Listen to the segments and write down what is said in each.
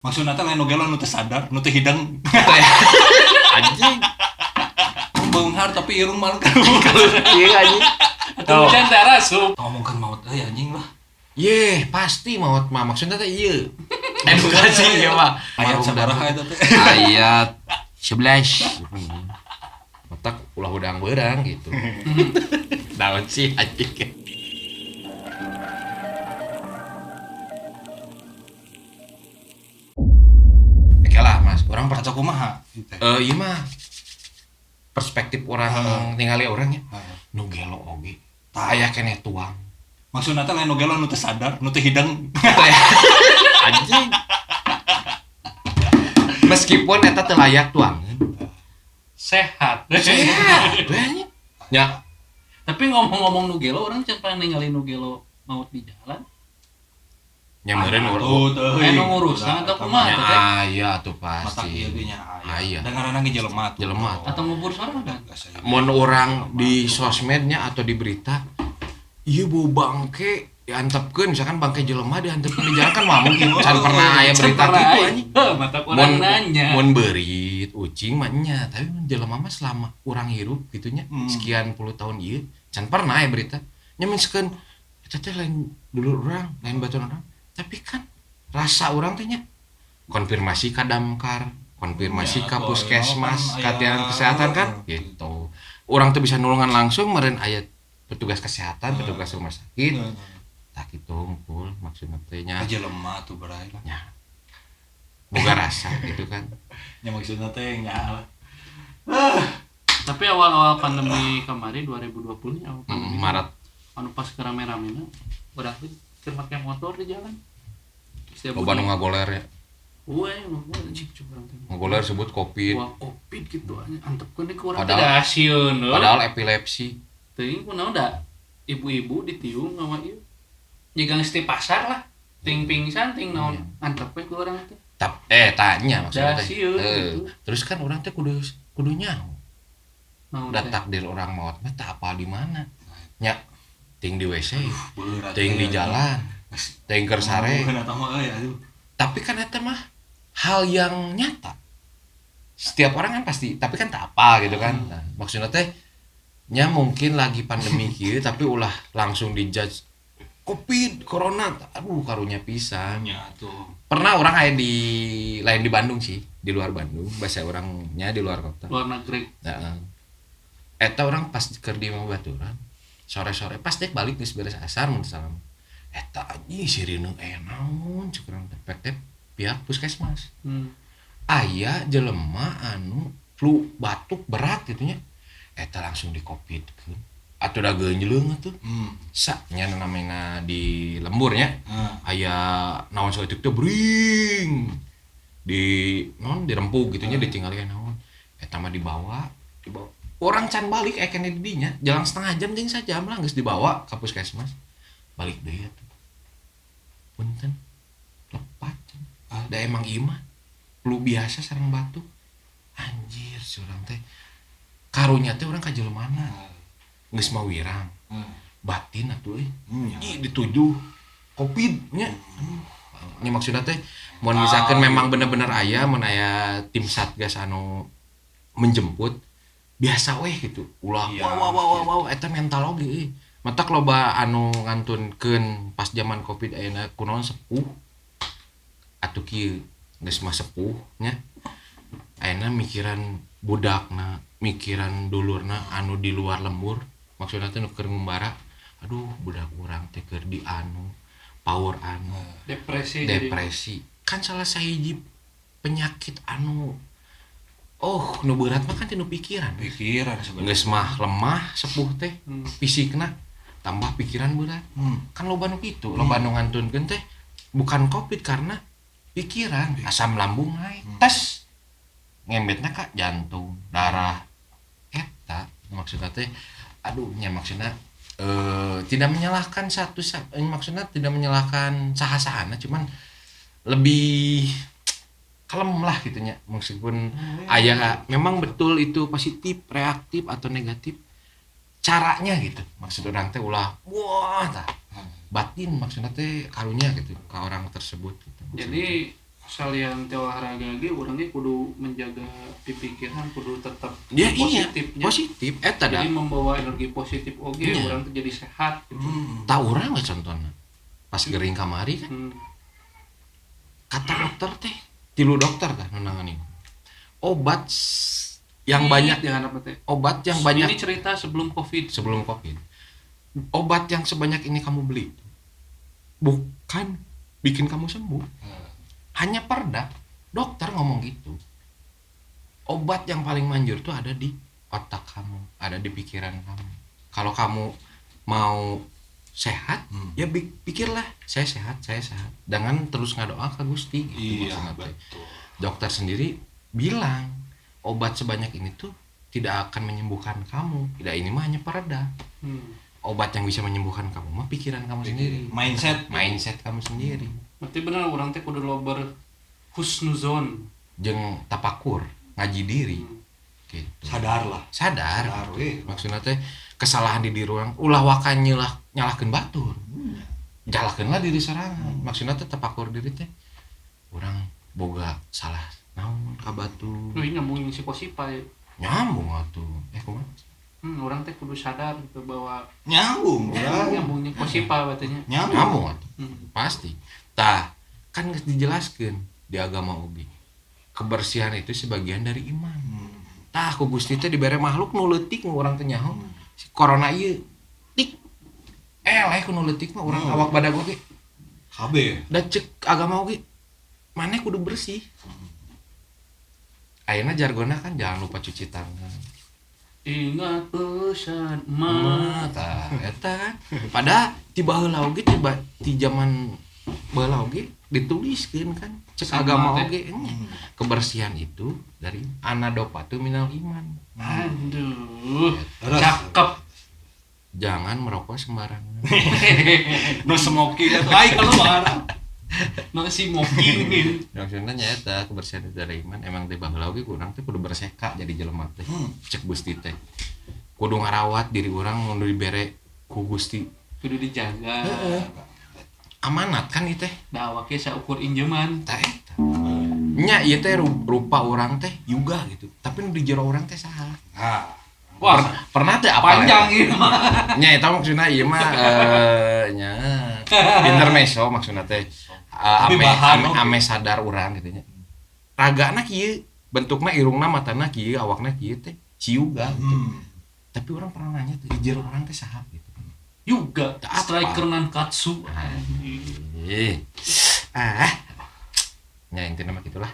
Maksudna teh lain nu gelo nu teu sadar, nu teu hideng. Anjing. Beunghar tapi irung malu Iya anjing. Atau hujan teh asup. Ngomongkeun maut euy anjing lah. Ye, pasti maut mah maksudnya teh ieu. Edukasi ya mah. Ayat sabaraha eta teh? Ayat 11. Otak ulah hudang beurang gitu. Naon sih anjing. Oke lah Mas, orang Atau kumaha? Iya mah perspektif orang ningali orangnya nu gelo oge aya keneh tuang. Maksudna teh lain nu gelo nu teu sadar, nu teu hideng. Anjing. Meskipun eta teu layak tuangeun. Sehat. Sehat we anjing. Nya, Tapi ngomong-ngomong nu gelo, orang can pernah ningali nu gelo maut di jalan. Nya meureun urang. Anu ngurusan atau kumaha Nya teh? aya atuh Matak pasti. ieu ge nya Aya. aya. Da ngaranna ge jelema tuh. Jelema. Atau ngubur sorangan. Mun urang di sosmednya atau di berita ieu bau bangke diantepkeun, misalkan bangke jelema diantepkeun di jalan kan mah mungkin can pernah aya berita gitu anjing. Heuh, matak urang nanya. Mun beurit ucing mah nya, tapi mun jelema mah selama urang hirup gitu nya sekian puluh tahun ieu can pernah aya berita. Nya misalkan eta teh lain dulur urang, lain baturan urang, tapi kan rasa urang teh nya konfirmasi ka damkar, konfirmasi Ya, ka atuh, puskesmas, kan ka tiang aya. kesehatan kan gitu. Urang tuh bisa nulungan langsung meureun aya petugas kesehatan, petugas rumah sakit. Tak gitu ngumpul maksudnya teh nya. Jelema tuh berai lah. Nya. Boga rasa gitu kan. Nya maksudna teh nya lah. Tapi awal-awal pandemi kemarin 2020 nya awal pandemi. Maret. Anu pas kerame-ramena urang teh keur make motor di jalan. Setiap Loba nu ngagoler ya. Weh, ngobrol anjing cuk urang teh. Ngagoler sebut Covid. Wah, Covid gitu anjing antepkeun deui ku urang teh Padahal- da sieun heuh. Padahal epilepsi. Teuing kunaon da ibu-ibu ditiung sama ieu. Nyegang di pasar lah. Ting pingsan ting naon antep we ku urang teh. Tap, tanya maksudnya Da teh. sieun gitu. Terus kan orang teh kudu kudu nyaho. Naon Da teh. takdir orang maut mah tah apa di mana. Nya ting di WC, Berat. ting di jalan, ting keur sare. Bukan eta mah euy aduh. Tapi kan eta mah hal yang nyata. Setiap orang kan pasti, tapi kan tak apa gitu kan. Nah, maksudnya teh nya mungkin lagi pandemi kieu tapi ulah langsung dijudge Covid, corona, aduh karunya pisan. Nya tuh. Pernah orang aya di lain di Bandung sih, di luar Bandung, bahasa orangnya di luar kota. Luar negeri. Nah, eta orang pas keur di imah baturan, sore-sore pas dek balik geus beres asar mun salam. Eta anjing sirine aya naon cek urang teh pek teh pihak puskesmas. Aya jelema anu flu batuk berat gitu nya. Eta langsung di Covid-keun. Atuh da geunjleung atuh. Sa nya namina di lembur nya. Aya naon saeutik teh bring. Di naon dirempug gitu nya ditinggali naon. Eta mah dibawa, dibawa. Orang can balik aya keneh di dinya, jalan setengah jam jeung sajam lah geus dibawa ka puskesmas. Balik deui atuh. Punten. Lepat. Da emang ieu mah flu biasa sareng batuk. Anjir surang teh. Karunya teh urang ka jelemana. Geus mah wirang. Batin atuh euy. Ih dituduh Covid nya. Aduh. Nya maksudna teh mun misalkan memang bener-bener aya mun aya tim Satgas anu menjemput biasa weh gitu. Ulah Iya, wow wow wow wow eta mental oge euy. Matak loba anu ngantunkeun pas zaman Covid ayeuna kunaon sepuh. Atuh kieu geus mah sepuh nya. Ayeuna mikiran budakna, mikiran dulurna anu di luar lembur, maksudna teh nu keur ngumbara. Aduh, budak urang teh keur di anu, power anu, Depresi. depresi. Kan salah sahiji penyakit anu oh, nu berat mah kan tinu pikiran. Pikiran sebenarnya. Geus mah lemah sepuh teh, fisikna tambah pikiran berat. Kan loba nu kitu, loba nu ngantunkeun teh bukan Covid karena pikiran, asam lambung naik, tes ngembetna ka jantung, darah. Eta maksudna teh aduh nya maksudna tidak menyalahkan satu maksudna tidak menyalahkan saha-sahana cuman lebih kalem lah gitu nya meskipun aya memang betul itu positif, reaktif atau negatif caranya gitu. Maksud orang teh ulah wah tah batin maksudna teh karunya gitu ke orang tersebut gitu. Jadi Salian teh olahraga ge urang ge kudu menjaga pipikiran, kudu tetap Ya iya, positifnya. positif eta da. Jadi membawa energi positif oge Iya. urang teh jadi sehat gitu. Tah urang we contohna. Pas gering kamari kan kata dokter teh, tilu dokter tah nu nanganin. Obat yang banyak, jangan apa teh. obat yang banyak Ini cerita sebelum Covid. sebelum Covid. Obat yang sebanyak ini kamu beli bukan bikin kamu sembuh. Hanya perda. Dokter ngomong gitu. Obat yang paling manjur tuh ada di otak kamu, ada di pikiran kamu. Kalau kamu mau sehat, ya pikirlah saya sehat, saya sehat. Jangan terus ngadoa ke Gusti gitu Iya, maksudnya teh. betul. Dokter sendiri bilang obat sebanyak ini tuh tidak akan menyembuhkan kamu. Tidak, ini mah hanya pereda. Obat yang bisa menyembuhkan kamu mah pikiran kamu sendiri. Mindset. Mindset kamu sendiri. Berarti bener urang teh kudu lober husnuzon. Jeung tapakur, ngaji diri. Gitu. Sadar lah. Sadar. Sadar we. Maksudnya teh kesalahan di diri orang ulah waka nyalahkeun batur. Jalahkeun lah diri sorangan. Maksudnya teh tapakur diri teh urang boga salah naon ka batur. Lu ini nyambungin si Kosipa ya. Nyambung atuh. Kumaha? Orang teh kudu sadar gitu bahwa nyambung urang. Nyambungnya Kosipa batanya. Nyambung. Nyambung atuh. Pasti. Tah, kan geus dijelaskeun di agama oge. Kebersihan itu sebagian dari iman. Tah, ku Gusti teh dibere makhluk nu leutik nu urang teh nyaho. Si corona ieu tik eleh ku nu leutik mah urang awak badag oge. KB. Da cek agama oge maneh kudu bersih. Ayeuna jargona kan jangan lupa cuci tangan. Ingat pesan emak. Tah, eta kan. Padahal ti baheula oge tiba ti zaman baheula oge dituliskeun kan cek Sama agama teh. oge nya. Kebersihan itu dari anadopatu minal iman. Aduh, Terus. cakep. Jangan merokok sembarangan. No smoking lain keluar. No smoking. Maksudnya nyaeta kebersihan itu dari iman emang ti baheula oge kurang teh kudu berseka jadi jelema teh. Cek Gusti teh. Kudu ngarawat diri urang mun dibere ku Gusti. Kudu dijaga. Amanat kan ieu teh. Da awaknya saukur injeman. Tah eta. Nya ieu teh rupa urang teh juga gitu. Tapi nu di jero urang teh saha. Nah, Wah, Pernah teh apa? panjang ieu mah. Nya eta maksudna ieu mah nya intermezzo maksudna teh. Tapi Ame, bahan ame, oke. ame sadar urang gitu nya. Ragana kieu, bentukna irungna matana kieu, awakna kieu teh ciuga gitu. Tapi orang pernah nanya teh di jero urang teh saha gitu. Juga Tak apa. striker Nankatsu. Ih. Ah. Nya intinya mah gitulah.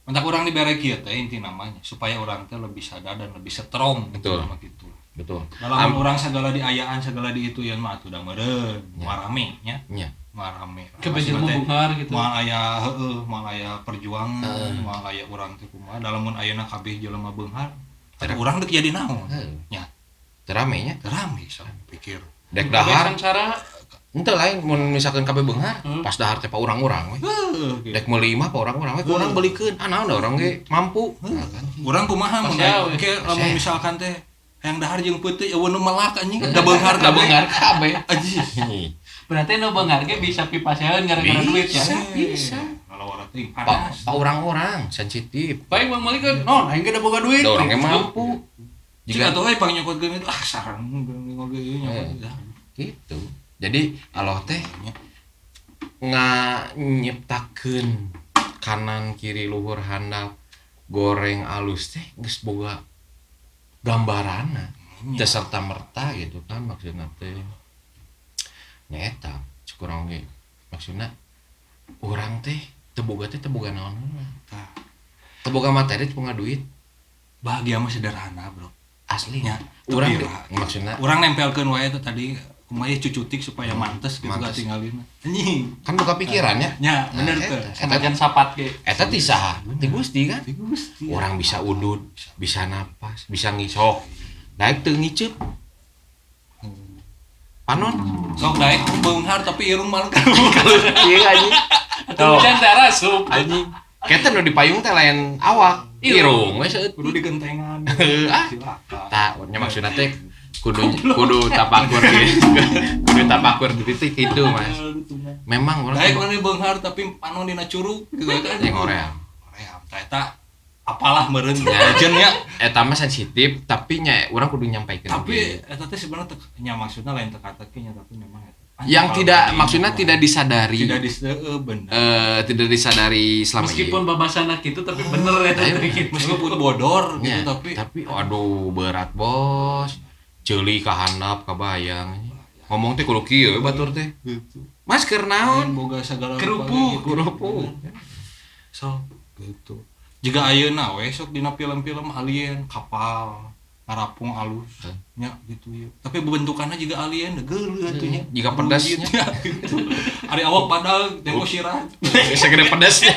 Mentak urang dibere kieu teh inti namanya supaya urang teh lebih sadar dan lebih strong gitu Betul. nama gitu. Betul. Dalam urang segala diayaan segala di itu ya mah atuh da meureun, moal rame nya. Nya. Moal rame. Kebejer Maksudna teh, membungar gitu. Moal aya heueuh, moal aya perjuangan, moal aya urang teh kumaha da lamun ayeuna kabeh jelema beunghar, atuh urang deuk jadi naon? Heuh. Nya, Teu rame nya. teu rame sok pikir. Dek dahar Sangsara Ente lain mun misalkan kabeh beunghar, pas dahar teh pa urang-urang we. Heuh, gitu. Dek meuli imah pa urang-urang we, ku urang belikeun. Ah naon da urang ge mampu. Nah, kan. Urang kumaha mun Pasea we. ke lamun Pasea. misalkan teh hayang dahar jeung peuteui eueuh nu melak anjing da beunghar Da beunghar kabeh. Anjing. berarti nu beunghar ge bisa pipaseun gara-gara duit ya. Bisa, bisa. Kalau orang teh Pa, panas. pa urang-urang sensitif. Baik Bang Malik kan, non aing ge da boga duit. Da urang ge mampu. Jika Jika atuh we pangnyokotkeun itu ah sarang geuning oge ieu nyokot. Ah, gitu. Jadi Allah teh nga nyiptakeun kanan kiri luhur handap goreng alus teh geus boga gambaranna. Teu serta merta gitu kan maksudna teh. Nya eta cek urang ge maksudna urang teh teu boga naon heula. Tah. Teu boga materi teu boga duit Bahagia mah sederhana, Bro. asli Nya, urang tapi teh maksudna Urang nempelkeun wae teh tadi kumaha ye cucutik supaya mantes gitu Mantes. gak tinggalin. Anjing. kan buka pikirannya. Nya, bener Nah, teh. eta. Sanajan sapat ge. Eta ti saha? Ti Gusti kan? Ti Gusti. Orang bisa udut, bisa napas, bisa ngisok. Daek teu ngiceup. Panon. Sok daek beunghar tapi irung malu Iya anjing. Atuh hujan teh asup. Anjing. Kita nu di payung teh lain awak, irung we seueutik. Kudu digentengan. Ah. Silakan. Tah, nya maksudna teh Kudu tapakur gitu. Kudu tapakur di titik itu, Mas. Memang urang daek maneh beunghar tapi panon dina curug gitu kan. Yang hoream. Hoream tah eta apalah meureun legend nya. Eta mah sensitif tapi nya urang kudu nyampaikeun. Tapi eta teh sebenarnya nya maksudna lain teka-teki nya tapi memang eta. Yang tidak maksudnya tidak disadari. Tidak disadari benar. Tidak disadari selama meskipun babasana gitu tapi bener ya gitu. Meskipun bodor gitu ya, tapi aduh berat bos. Ceuli ka handap kabayang. Ngomong teh kudu kieu batur teh. Gitu. Mas keur naon? Boga sagala kerupuk, kerupuk. So gitu. Jika ayeuna we sok dina film-film alien kapal ngarapung alus nya gitu ya. Tapi bentukannya juga alien geuleuh atuh nya. Jika pedasnya gitu. Ari awak padahal tempo sirah. Segede pedasnya.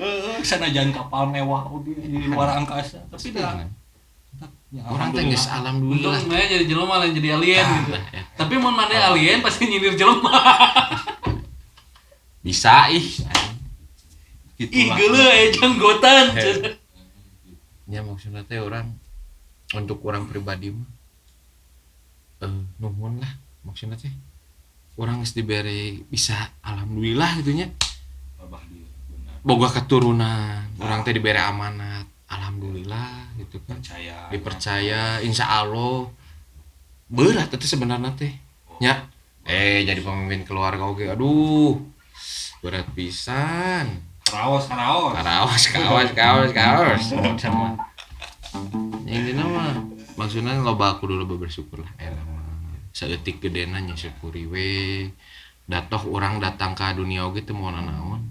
Heeh, sanajan kapal mewah oge di luar angkasa tapi dah urang teh geus alhamdulillah. Untung mah jadi jelema lain jadi alien gitu. Tapi mun maneh alien pasti nyindir jelema. Bisa ih. Gitu ih geuleuh aya janggotan. Nya maksudna teh urang untuk orang pribadi mah nuhun lah maksudna teh urang geus dibere bisa alhamdulillah gitu nya. Boga keturunan, urang teh dibere amanat, alhamdulillah gitu kan. Percaya. Dipercaya insyaallah. Berat itu sebenarnya teh. Nya jadi pemimpin keluarga oge aduh berat pisan. Karaos. Sama. Intinya mah maksudnya loba aku dulu bersyukur lah era mah. Saeutik gedena nya syukuri we. Datoh urang datang ka dunia oge teu moal naon.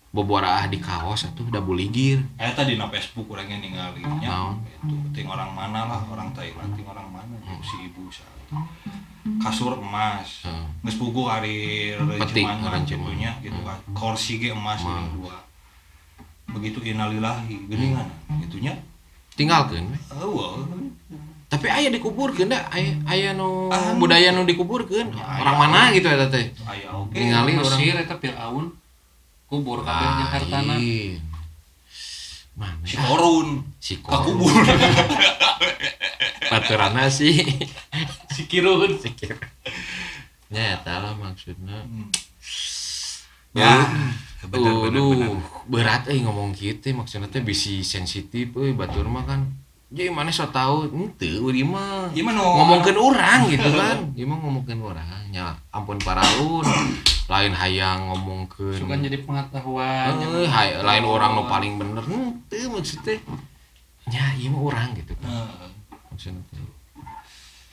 Boboraah di kaos atuh da buligir. Eta dina Facebook urangnya ningali nya. Itu ting orang mana lah, orang Thailand ting orang mana si ibu sa. Kasur emas. Geus puguh ari renceman kitu nya gitu kan. Kursi ge emas jeung dua. Begitu innalillahi geuningan kitu nya. Tinggalkeun we. Eueuh. Tapi aya dikuburkeun da, aya nu budaya nu dikuburkeun. Orang mana gitu eta teh. Aya oge. Ningali urang Mesir eta Firaun kubur kabeh jeung hartana. Mana? Si Korun. Si Korun. Kakubur. Baturana sih. Si Kirun. Si Kirun. Nya eta lah maksudna. Ya, bener. Berat euy ngomong kieu teh maksudna teh bisi sensitif euy batur mah kan. Jadi mana so tau henteu ieu mah. Ngomongkeun urang gitu kan. Ieu mah ngomongkeun urang nya ampun paralun. Lain hayang ngomongkeun. Suka jadi pengetahuan. Lain orang nu paling bener henteu maksud teh. Nya ieu mah urang gitu kan. Maksudna teh.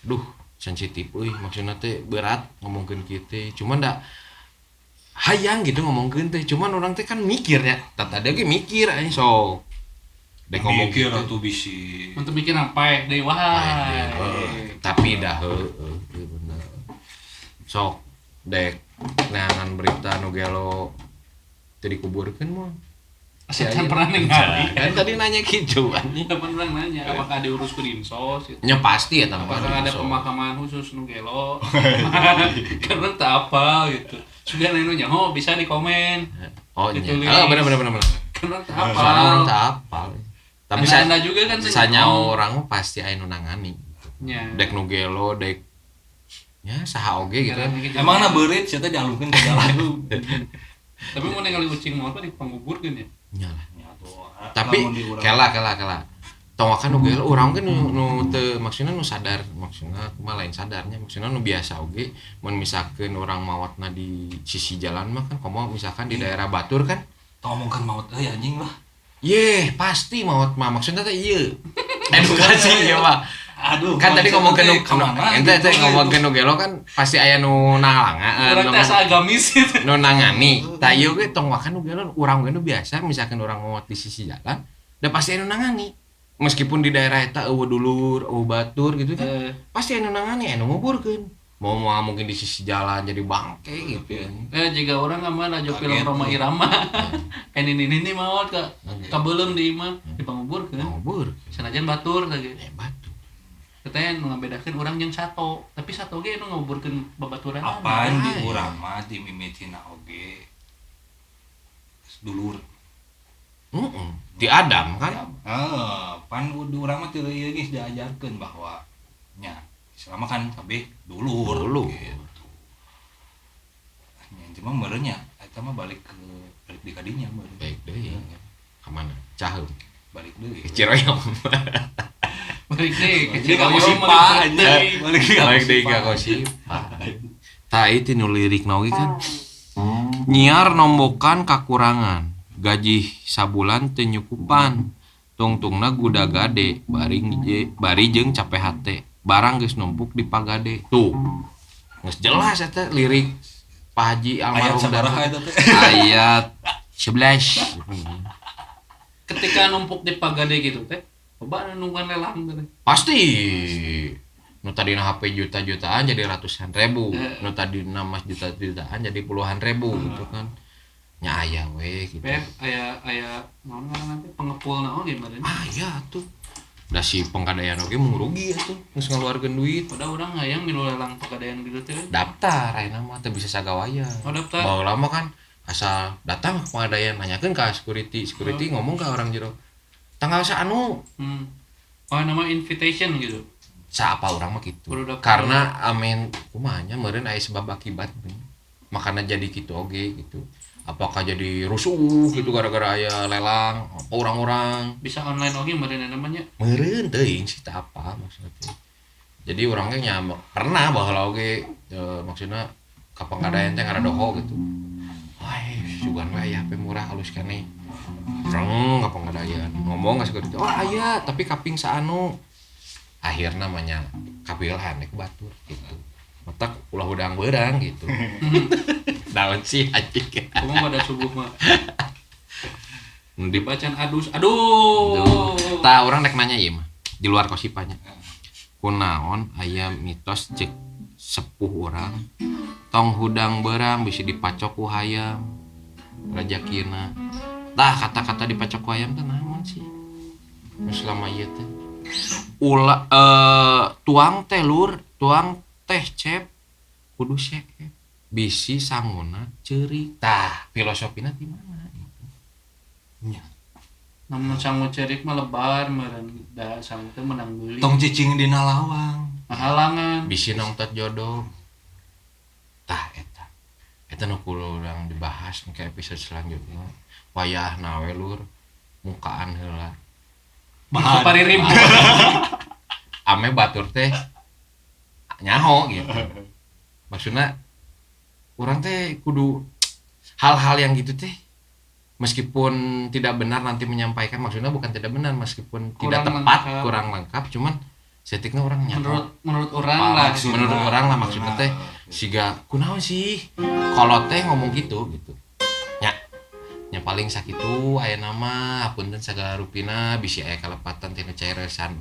Duh, sensitif euy maksudna teh berat ngomongkeun kieu teh. Cuman da hayang gitu ngomongkeun teh, cuman orang teh kan mikirnya, tadi ge mikir anjing sok. Dek ngomong mikir atuh bisi. Untuk mikir sampai deui wae. Tapi dah heueuh bener. Sok dek neangan berita nu gelo teu dikuburkeun mah. Saya pernah ningali. Kan tadi nanya gitu anjing. Kapan urang nanya apakah diurus ku dinsos gitu. Nya pasti ya tanpa apakah ada pemakaman khusus nu gelo. Karena tak apa gitu. Sudah nanya nyaho bisa di komen. Oh iya. Oh benar. Karena tak apa. Orang tak apa. Tapi anda juga kan sanya orang pasti aya nu nangani. Nya. Dek nu gelo dek nya saha oge gitu kan. Emangna beurit sia teh dialungkeun ke jalan. Tapi mun ningali ucing maot mah dipanguburkeun ya. Nya lah. Tapi kela. Tong kan nu gelo urang kan nu teu maksudna nu sadar, maksudna kumaha lain sadarnya, maksudna nu biasa oge mun misalkeun urang maotna di sisi jalan mah kan komo misalkan di daerah Batur kan tong ngomongkeun maot euy anjing lah. Yeh, pasti maot mah maksudna teh ieu. Edukasi ieu mah. Aduh, kan tadi ngomongkeun nu ente teh ngomongkeun nu gelo kan pasti aya nu nalangan, urang teh asa agamis gitu. Nu nangani. Tah ieu ge tong wakan nu gelo urang ge nu biasa misalkan urang maot di sisi jalan, da pasti aya nu nangani. Meskipun di daerah eta eueuh dulur, eueuh batur gitu kan. Pasti anu nangani, anu nguburkeun. Mau mungkin di sisi jalan jadi bangke gitu ya. Jika orang mah aja film Roma Irama. Ini maot ka kabeuleum di imah dipanguburkeun. Ngubur. Sanajan batur teh ge. Batur. Katanya nu ngabedakeun urang jeung sato, tapi sato ge nu nguburkeun babaturan. Apaan di urang mah di mimitina oge dulur. Di Adam kan? Pan di urang mah teu ieu geus diajarkeun bahwa Nya, selama kan kabeh dulur. Dulur. Gitu. Nya cuma meureun nya eta mah balik ke balik di kadinya meureun. Baik deui. Ka mana? Caheum. Balik deui. Ke Ciroyom. Balik deui ke Balik ka Ciroyom, Kosipa, balik deui. Balik deui ka Balik deui ka Kosipa. Kosipa. Tah ieu nu lirikna oge kan. Nyiar nombokan kakurangan, gaji sabulan teu nyukupan. Tungtungna guda gade, bari jeung capek hate. Barang geus numpuk di pagade. Tuh. Geus jelas eta lirik Pak Haji Ayat almarhum sabaraha Darto. eta teh? Ayat 11. Ketika numpuk di pagade gitu teh, coba nungguan lelang gitu. Pasti. Nu tadina HP juta-jutaan jadi ratusan ribu. Nu tadina mas juta-jutaan jadi puluhan ribu gitu kan. Nya aya we gitu. Beb, aya aya naon ngaranna teh pengepul naon gimana? Aya tuh. Da si penggadaian oge mung rugi atuh geus ngaluarkeun duit. Padahal urang hayang milu lelang pegadaian gitu teh. Daftar ayeuna mah teu bisa sagawaya. Oh, daftar. Baheula mah kan asal datang ke penggadaian nanyakeun ka security, security ngomong ke orang jero. Tanggal saanu. Oh, nama invitation gitu. Saapa urang mah gitu. Kudu daftar. Karena amen kumaha nya meureun aya sebab akibat. Makana jadi gitu oge gitu. Apakah jadi rusuh gitu gara-gara aya lelang apa orang-orang bisa online oge meureun namanya. Meureun teuing sih teu apa maksudnya teh. Jadi urangnya nya pernah baheula oge maksudna ka panggadaian teh ngaradoho gitu. Wah, sugan we aya HP murah alus keneh. Reng ka panggadaian ngomong ka security, "Oh aya, tapi kaping saanu." Akhirna mah nya kapilahan ku batur gitu. Matak ulah hudang beurang gitu. Daun sih anjing. Kamu pada subuh mah. Nu di Bacaan adus. Aduh. Tah urang rek nanya ieu mah di luar kosipanya. Kunaon aya mitos cek sepuh urang tong hudang beurang bisi dipacok ku hayam rajakina. Tah kata-kata dipacok ku hayam teh naon sih? Nu selama ieu teh. Ula tuang teh lur, tuang teh cep kudu sekep. Bisi sanguna ceurik. Tah filosofina di mana itu? Nya. Namun sangu cerik mah lebar meureun da sangu teh menang beuli. Tong cicing dina lawang. Halangan. Bisi nongtot jodoh. Tah eta. Eta nu kudu urang dibahas ke episode selanjutnya. Wayahna we lur mukaan heula. Bahan. Paririm. Ame batur teh nyaho gitu. Maksudna urang teh kudu hal-hal yang gitu teh meskipun tidak benar nanti menyampaikan, maksudnya bukan tidak benar meskipun kurang tidak tepat, lengkap. Kurang lengkap, cuman setiknya orang nyaho. Menurut orang lah. Menurut orang lah maksudnya teh siga kunaon sih kalau teh ngomong gitu gitu. Nya. Nya paling sakitu aya nama hapunten sagala rupina bisi aya kalepatan tina cairesan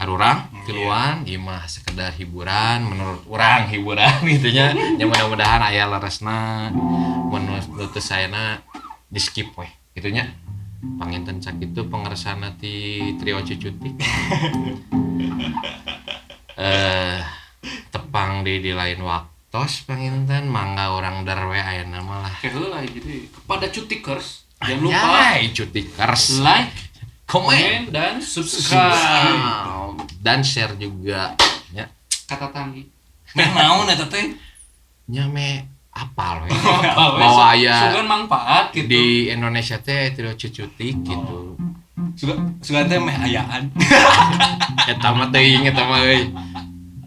arurang tiluan ieu mah sekedar hiburan menurut urang hiburan gitu nya. Nya mudah-mudahan aya leresna menurut sayana di skip weh gitu nya. Panginten sakitu pangersana ti trio cucutik. Tepang di lain waktos panginten mangga urang darwe ayeuna mah lah. Keheula jadi kepada cutikers jangan lupa cutikers like, komen, dan subscribe dan share juga ya. Kata tanggi meh naon eta teh nya me apal we bahwa aya sugan manfaat gitu di Indonesia teh trio cucutik gitu. Sugan teh meh ayaan. Eta mah teuing eta mah euy.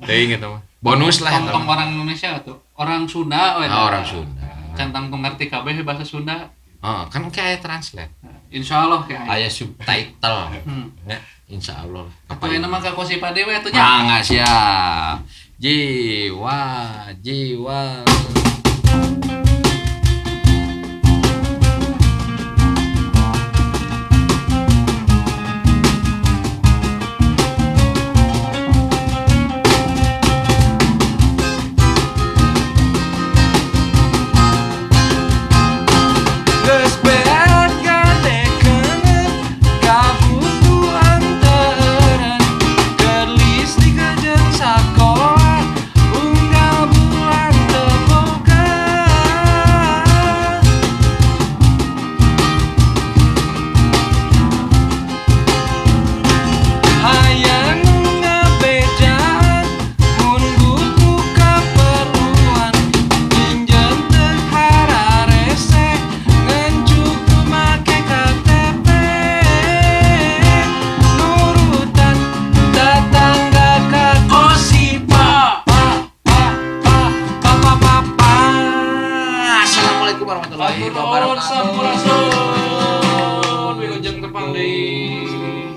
Teuing eta mah. Bonus lah eta. Tong orang Indonesia tuh, orang Sunda we. Oh, orang Sunda. Can tangtung ngerti kabeh bahasa Sunda. Heeh, kan kayak translate. Insyaallah kayak aya subtitle. Ya, insyaallah. Apa nama ka Kosipa dewe atuh nya? Mangga siap. Jiwa, jiwa. Sakola unggal bulan tepung. warahmatullahi Atur nuhun wabarakatuh. sampurasun. Wilujeng tepang deui.